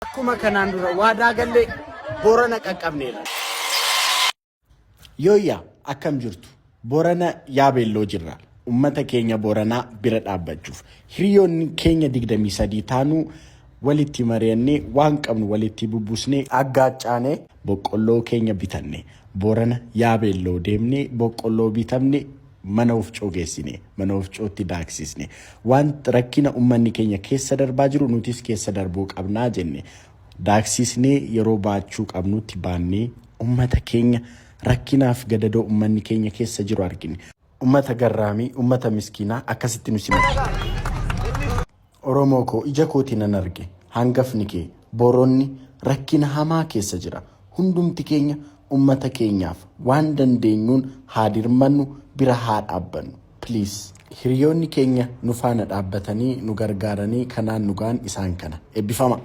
Akkuma kanaan dura waadaa galle Boorana qaqqabneerra. Yooyyaa akkam jirtu? Boorana Yaabeelloo jirra. Uummata keenya Booranaa bira dhaabbachuuf. Hiriyoonni keenya 23 taanuu walitti mari'annee waan qabnu walitti bubbusnee aggaaccaanee boqqolloo keenya bitanne. Boorana Yaabeelloo deemnee boqqolloo bitamne mana ofcoo geessine, mana ofcootti daaksisne. Waan rakkina uummanni keenya keessa darbaa jiru nutis keessa darbuu qabnaa jenne. Daaksisnee yeroo baachuu qabnutti baannee uummata keenya rakkinaaf gadadoo uummanni keenya keessa jiru argine. Uummata garraamii, uummata miskiinaa akkasitti nu simatu. Oromoo koo ija kootiin nan arge. Hangafni kee Booronni rakkina hamaa keessa jira. Hundumti keenya uummata keenyaaf waan dandeenyuun haa dirmannu bira haa dhaabbannu. Please. Hiriyoonni keenya nu faana dhaabbatanii nu gargaaranii kanaan nu ga'an isaan kana. Eebbifama.